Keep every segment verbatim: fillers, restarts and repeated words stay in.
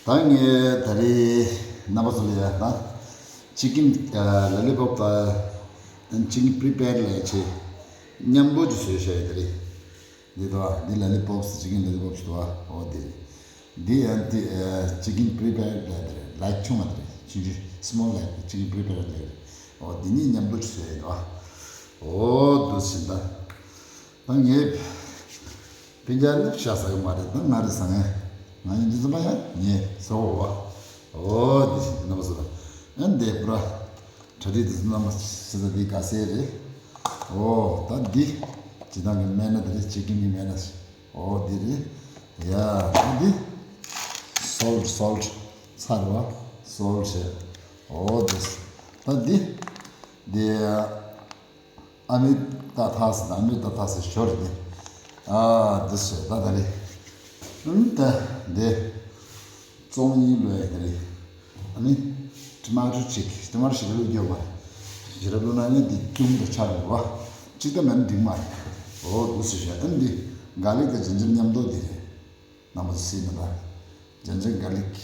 ད་ངས་ད་རེས་རྣམ་པ་ཚོ་ལ་ཡ་ད་ཅི་ཀིན་ལ་ལི་པོབ་དང་ཅི་ཀིན་པི་རི་པེར་ལ་ཡ་ཆེ་མཉམ་པོ་ཅིག་བཟོས་བཞག་ཡོད། ད་རེས་འདི་དང་འདི་ལ་ལི་པོབ་ཅི་ཀིན་ལ་ལི་པོབ་ཞིག་འདུག་ཨ། འོ་འདི་རེད། འདི་ཡང་འདི་ཅི་ཀིན་པི་རི་པེར་ལ་འདི་རེད། ལའིག་ཆུང་བ་འདི་རེད། ཆུང་ཆུང་སི་མོལ་ལའིག་ཅི་ཀིན་པི་རི་པེར་ལ་རེད། འོ་འདི་གཉིས་མཉམ་པོ་ཅིག་བཟོས་ཡོད་འདུག་ཨ། འོ་འདུག་ཟིན་ད། ད་ངས་སྤུན་ཀྱག་ནི་ཤ་ཟ་གི་མ་རེད། ད་ང་རེད་ཟ་ངས། ང་ཡིན་དུས་ཙམ་པ་ཡང་ངས་ཟ་འོ་བ། འོ་འདི་ཞིག་རྣམ་པ་ཚོ་ལ། ཨ་འདི་པུ་ར་གྲ་སྒྲིག་འདི་ཚོ་རྣམ་པ་ཚོ་འདི་དགའ་སེ་རེད། འོ་ད་འདི་སྤྱི་བཏང་གི་སྨན་སྣ་འདི་རེད། ཅི་ཀིན་གི་སྨན་སྣ། འོ་འདི་རེད། ཡ་ད་འདི་སོལ་ཊི་སོལ་ཊི་ཚ་རེད་བ། སོལ་ཊི་བྱས། འོ་འདི་ད་འདི་འདི། ཨ་མི་ཏཱ་ཐཱ་ཟེར་ན་ཨ་མི་ཏཱ་ཐཱ་ཟེར་ཞོར་དེ། ཨ་འདི་ཟེར་ད་ད་རེད། ཨུམ་ད་འདི་བཙོང་ཡིན་ལོས་ད་རེད། ཨ་ནི་ཊ་མ་ཊོ་ཅིག་ཊ་མ་ཊོ་ཞིག་བླུགས་རྒྱུ་བ། ཞིག་ར་བླུགས་ན་ནི་འདི་སྐྱུང་དུ་ཆགས་རེད་བ། ཅིག་ད་མེད་ན་འགྲིག་མ་རེད། འོ་འདི་ཟེར་ཞོར་ཨ་ནི་འདི་གྷར་ལིག་དང་ཇིན་ཇར་མཉམ་དུ་འདི་རེད། རྣམ་པ་ཚོ་སྲིད་ན་ད། ཇིན་ཇར་གྷར་ལིག་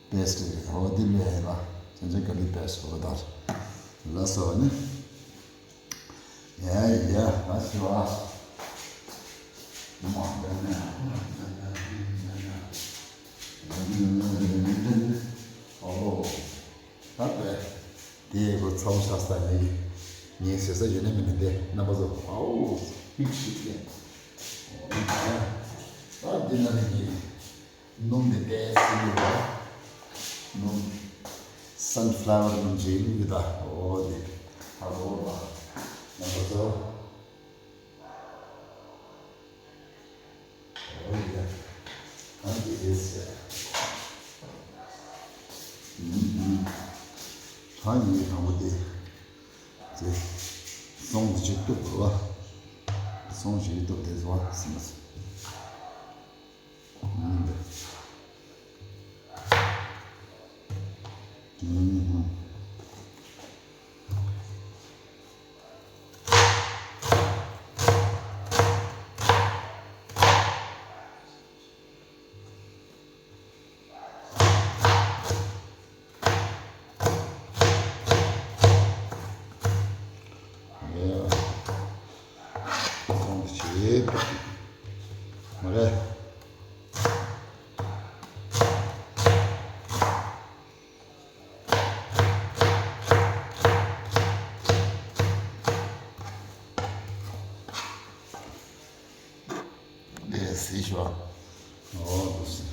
པེ་སི་ཊི་རེད། འོ་འདི་ལོས་ཧེ་བ། ཇིན་ཇར་གྷར་ལིག་པེ་སི་ཊི་འོ་ད། ལགས་སོ་ནི། ཡ་ཡ་ལགས་སོ། འོ་ད་པས་དེ་གོ་ཚ་བོ་ཤ་ས་ཡིན། ངས་ཟེར་ས་ཡོད་ནི་མིན་ནི་དེ་རྣམ་པ་ཚོ། ཨའོ་ཧིག་ཤིག་ཡ། ད་འདི་ན་ནི་ཡིན། སྣུམ་དེ་ཏོག་ཙམ་བླུགས་པ། སྣུམ་སན་ཕ་ལ་ཝར་སྣུམ་ཅིག་བླུགས་ཡོད་ད། འོ་དེ་ཧ་གོ་བ། ང་ཚོ་འོ་ཡ། ཨ་དེ་ཡེ་སི། ཧ་ཡིན་དང་པོ་དེ་དེ་སོང་ཅིག་གཏུབ་དགོས་བ། སོང་ཅིག་གཏུབ་དེ་བཟོ་བ་ཟིན་པ་ཟིན། ཡ། སོང་བྱེད། མ་རེད། དེ་སྲིད་ཤོག་འོ་དེ་སྲིད།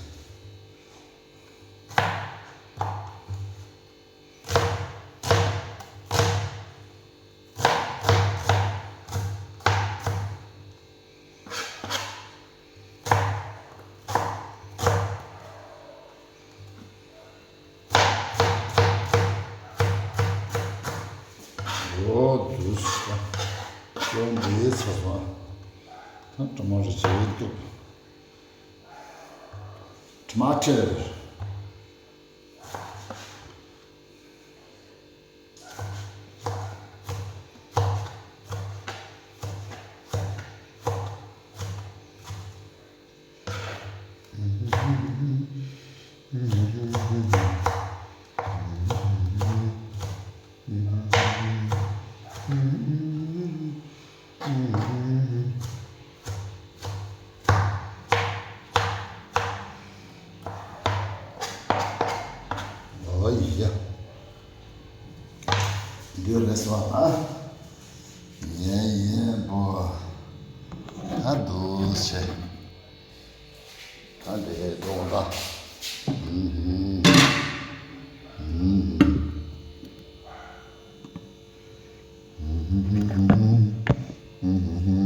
འོ་དུས་ཀྱང་འདིའི་ཚེ་སོང་། ད་ཊ་མ་ཊོ་བྱེད་ཐུབ། ཊ་མ་ཊོ། ཨོ་ཡ། འདི་རེད་སོང་ཨ། ཡེ་ཡེ་པོ། ད་འདུག་བྱས། ད་འདི་འགྲོ་ད། ཧུམ་ཧུམ། ཧུམ་ཧུམ།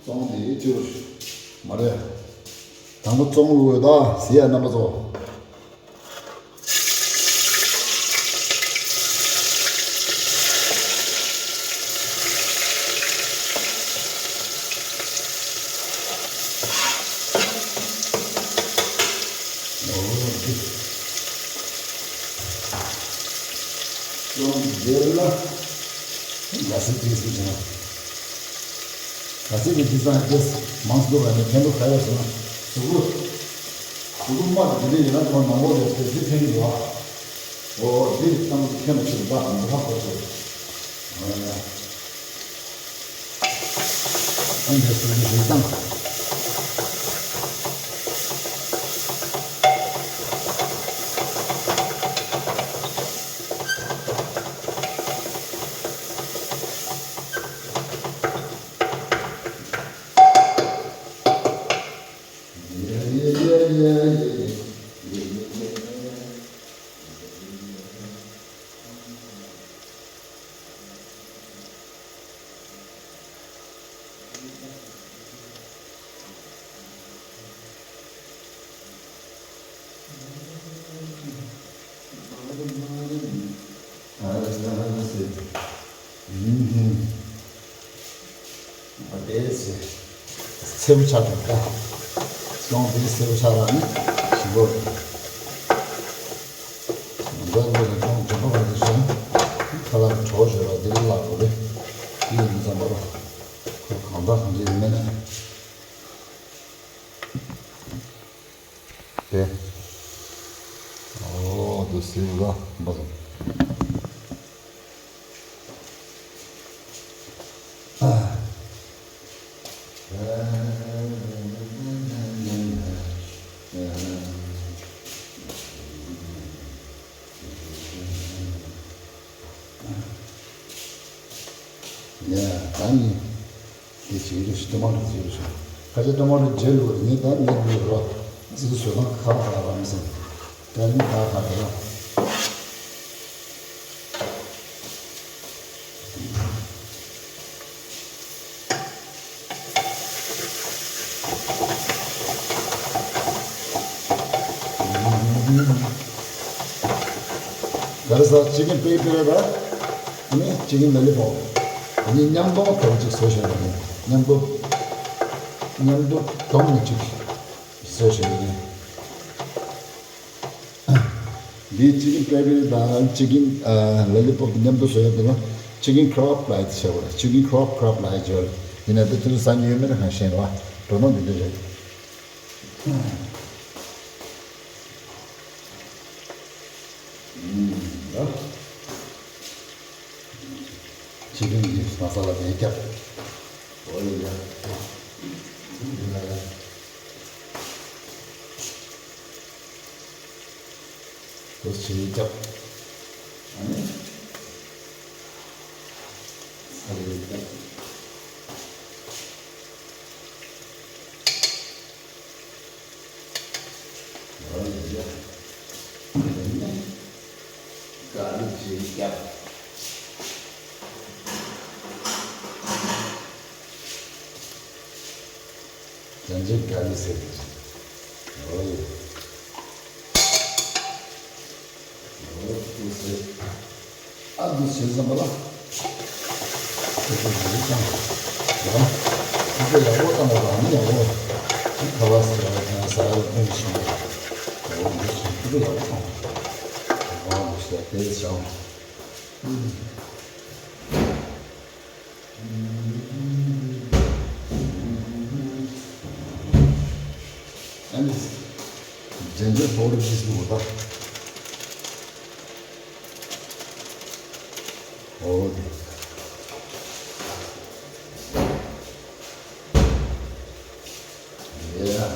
བཙོང་དེ་ཅིག་མ་རེད། དང་པོ་བཙོང་ལུགས་ཡོད་ད་ཟེར་ཡ་རྣམ་པ་ཚོ། དེ་ལ་ག་ཟེར་གྱི་ཟེར་བྱས་ན། ག་ཟེར་གྱི་འདི་ཚང་ཏེས་མང་སུ་འདུག་ག་ནས་ཕན་ཐོགས་ག་ཡོད་ཟེར་ན། གཟུགས་པོ་གཟུགས་པོ་དམར་དེ་འདྲ་ཡིན་ན་ཁོ་ནང་ལོགས་ལ་དེ་འདི་ཕན་གྱི་འདུག་ཨ། འོ་འདི་ལྟ་བུ་ཁྱེད་ལ་ཆེད་དུ་འབག་དང་འདི་ཧ་གོ་ཆོག་ཨ་འདི་སུ་འདི་རིན་ཐང་། ཨ་དེ་སེར་པོ་ཆགས་འདུག་ད། སོང་དེ་སེར་པོ་ཆགས་ར་ནི་ཞིམ་པོ་རེད། འདི་ལོ་ནས་ཀྱང་འཇམ་པོ་རང་གི་བཞིན་ཁ་ལག་གི་གྲོགས་བྱོས་ར་འདི་ལ་ལག་དགོས་རེད། དེ་ཡིན་ཙམ་པ་རོ། ཁོ་གང་འདྲ་གང་འདྲ་ཡིན་མིན་ནི། དེ། ཨོ་དུ་སི་ལ་འབག་ཡ་ད་ནི། དེ་བྱེད་རེ་ཞིག་ཊོ་མ་ཊོ་བྱེད་རེ་ཞིག་ཁ་ཆེ་ཊོ་མ་ཊོ་བརྗེ་ལུགས་ངས་ད་ངས་ལུགས་རོ། ཙི་ཙི་བཟོས་ཁང་ཁ་ཁ་ར་མི་སེམས། ད་ནི་ཁ་ཁ་ར། ག་རེ་ཟ་ཅི་ཀེན་པེ་པེ་ར། ཨ་ནི་ཅི་ཀེན་ལོ་ལི་པོབ། ཨ་ནི་མཉམ་པོ་ཐོབ་ཅིག་བཟོ་བྱས་པ་ཡིན། མཉམ་པོ་མཉམ་པོ་སྡོམ་ནས་ཅིག་བཟོ་བྱས་པ་ཡིན། འདི་ཅི་ཀེན་པེ་པེ་དང་ཅི་ཀེན་ལོ་ལི་པོབ་དེ་མཉམ་དུ་བཟོས་ཡོད་དེ་ན་ཅི་ཀེན་ཁྲོབ་ལབ་ཡ་དེ་བྱས་པ་རེད། ཅི་ཀེན་ཁྲོབ་ཁྲོབ་ལབ་ཡ་བྱས་པ་རེད། ཡིན་ན་དེ་དུས་ས་ཉིན་ཡོད་མེད་ལ་གང་ཤེས་རེད་བ། འགྲོ་སྟངས་འདི་འདྲ་རེད། ཅི་ཀེན་གྱི་མ་ས་ལ་མེད་ཀྱང་། འོ་ཡ། འདི་ལ་ཡ། འདུ་བྱེད་རྒྱབ། ཨ་ནི། ས་རེ་རྒྱབ། འོ་ཡ། ཨ་ནི། ཀ་རུ་བྱེད་རྒྱབ། རྒྱན་ཆ་ག་རེ་ཟེར་གྱི་རེད། འོ་ཡོད། འོ་དེ་ཟེར། ཨ་འདི་ཟེར་ཙམ་པ་ལ། དེ་ཚོ་ཡག་པོ་བཏང་། ཡང་། དེ་ཚོ་ཡག་པོ་བཏང་བ་ལ་ནི་ཡག་པོ། ཁ་བ་ཟེར་བ་དང་ཟ་ཡག་ཕུང་ཞིང་། འོ་འདི་ཟེར་དེ་ཚོ་ཡག་པོ་བཏང་། འོ་འདི་ཟེར་དེ་བྱ། And ginger powder this water. Oh, yeah.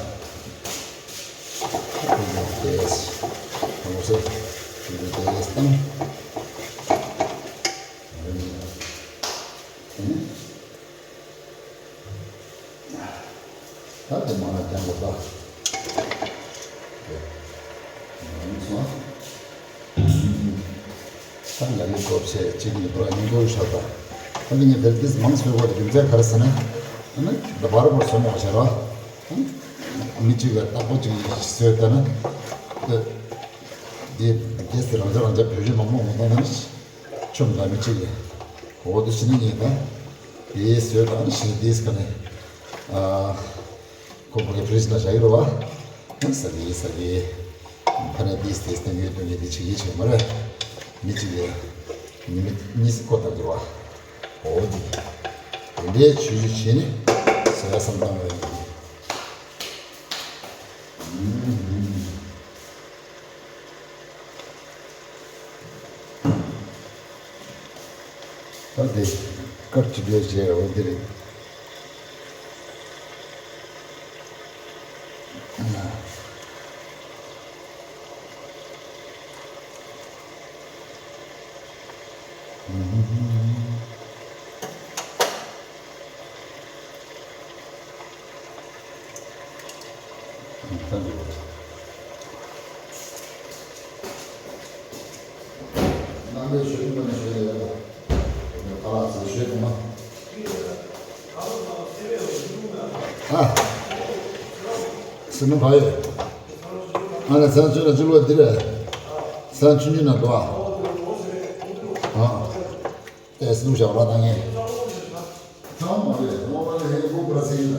Yes. Vamos a hacer. ད་དེ་མང་ན་ཀྱང་གོ་ད། ད་ལ་ལི་ཀོབ་ཆེ་གཅིག་ནི་པུ་ར་ཉིན་དོ་ཤ་ད། ད་དེ་ངས་བེར་ཏིས་མང་སོས་གོ་རྒྱུ་མཚན་ག་རེ་ཟེར་ན། ཨ་ནི་ད་བར་བར་སོ་མོ་ཤ་ར། མི་གཅིག་ལ་རྟག་པོ་གཅིག་སོས་ད་ན། དེ་རྒྱས་སུ་རང་ཅག་རང་ཅག་བོད་རིགས་མང་པོ་མང་པོ་ད་ན་ཆུམ་ད་མི་གཅིག་ལ། འོ་དེ་ཕྱི་ནི་ངས་ད། དེའི་སོས་དང་ཕྱི་དེའི་ཀ་ནས། ཨ། ཁོ་ཕ་གི་ཕྲིས་ལ་བཞག་ཡོད་རེད་བ། ས་གི་ས་གི། ཕ་ནས་དེའི་དེའི་སྟེང་ཡོད་དོན་ཡོད་དེ་ཆི་ཡི་ཆི་མ་རེད། མི་གཅིག་ཡོད། ཉི་མ་གཉིས་སུ་ཁོ་ཐག་གི་བ། འོ་དེ། དེ་འདྲའི་ཆུ་ཆུ་བྱས་ནས་ཟ་ཡ་བསམ་བཏང་བ་ཡིན། ད་དེ་དཀར་གཅིག་པའི་རྗེས་འོ་དེ་རེད། ཨ། སེམས་པ་ཡོད། ཨ་ནི་ཚན་ཆུང་ལ་ཅི་ལོ་འདི་རེད། ཚན་ཆུང་ཆུང་ན་འགྲོ་ཨ། ཨ། ཏེས་ལུག་ཞག་ར་དང་ངེ། ཐང་མ་རེད་ངོ་མ་ལས་ཧེ་གོ་པ་སེ་ཡིན་ལ།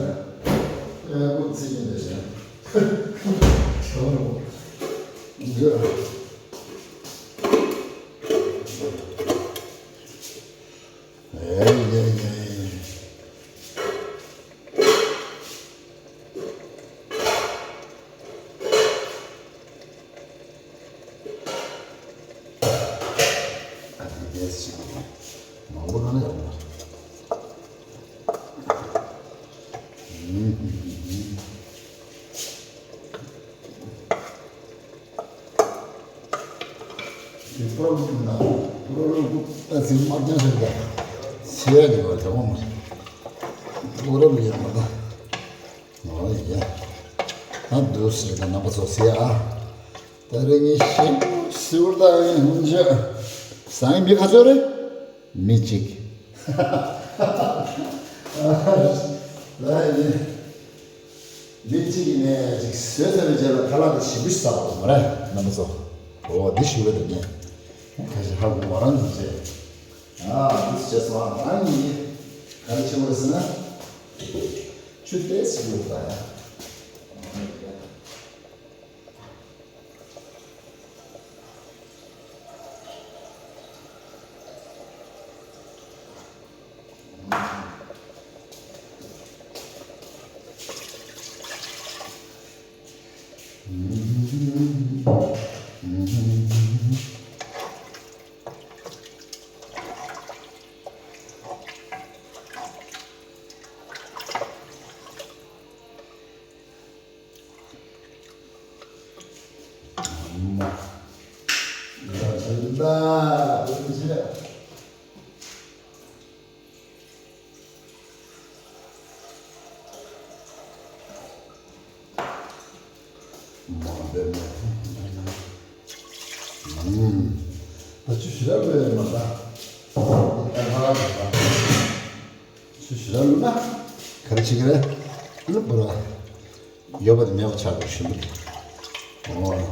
ཨེ་གོ་ཚེ་ཡིན་ལ་ཞེ། ཨེ་ཡེ་ཡེ། ཨ་དེ་རེད་ཞིག་མང་པོ་ན་ཡོང་བ། དེ་པོ་རོ་ལམ་ན་པོ་རོ་ལམ་ད་ཚིག་དམར་རྐྱང་ཞིག་ད་ཆེ་ཡ་གི་བ་དེ་མོ་མ་པོ་རོ་ལམ་ཡོད་མ་ད། ཨོ་ཡ། ད་འདུག་ཟེར་ད་རྣམ་པ་ཚོ་ཟེར་ཨ། ད་རེས་ངས་ཤེས་པོ་སིའུར་ད་ཡིན་ཧུན་ཅི། སང་མི་ག་ཚོད་རེད། མི་གཅིག་ལ་ཡིན། མི་གཅིག་ཡིན་ནས་ཅིག་བཟོས་ཚར་བའི་རྗེས་ལ་ཁ་ལག་དེ་ཞིམ་པོ་ཞིག་བཟོ་དགོས་མ་རེད་རྣམ་པ་ཚོ། འོ་འདི་ཞུ་བ་དེ་ངས་ཁ་ཤས་ཧ་གོ་མ་རང་ཡིན་ཅེས། ཨ་འདི་བྱས་སོང་ཨ། ཨ་ནི་ག་རེ་བྱེད་དགོས་རེད་ཟེར་ན། ཆུ་ཏོག་ཙམ་ཡོད་པ་ཡ། ད་ཆུ་ཞེ་དྲག་བླུགས་ཡ་མ་རེད་ད། ཆུ་ཞེ་དྲག་བླུགས་ན་ག་རེ་བྱེད་ཀྱི་རེད། བླུགས་པ་ར། ཡོད་པ་དེ་མེད་པ་ཆགས་འགྲོ་ཞིམ་པོ་རེད།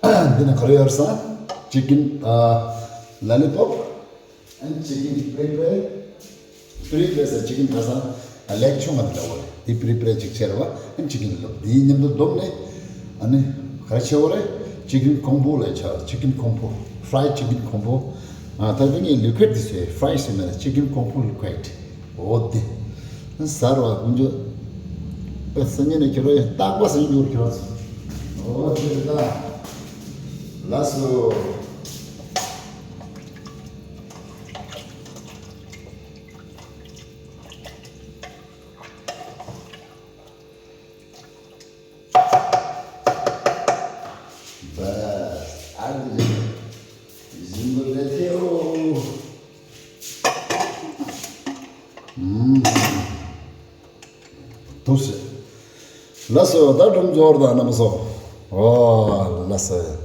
འོ། འདི་ན་ག་རེ་ཡོད་རེད་ཟེར་ན། chicken ཨ། lollipop and chicken pre pre pre pre ཟེར་chicken ཁ་སང་ཨ་ལེགས་ཆུང་ང་འདྲ་བོ་རེད། འདི་pre pre ཅིག་ཆེ་རེད་བ། and chicken ལོ་འདིའི་མཉམ་དུ་བསྡོམས་ནས་ཨ་ནི་ག་རེ་ཆེ་བོ་རེད། chicken kung fu ལ་ཆགས། chicken kung fu fried chicken kung fu ཨ་ད་འདི་ངས་liquid འདི་ཟེར། fried ཟེར་མེད་ན་chicken kung fu liquid འོ་དེ། གཟར་བ་ཀུན་སྤྱོད། དཔེ་སང་ཉིན་ནས་ཁྱེད་རང་ཡང་རྟག་པ་སང་ཉིན་འགྱུར་ཁྱེད་རང་ཚོ། འོ་དེ་རེད་ད། ལགས་སོ། བས། ཨ་ནི་རེད། ཞིམ་པོ་རེད་དེ་ཨོ། ཨུམ། འདུག་སེ། ལགས་སོ་ད་སྒྲུང་རྫོགས་དང་རྣམ་པ་ཚོ། ཨོ་ལགས་སོ།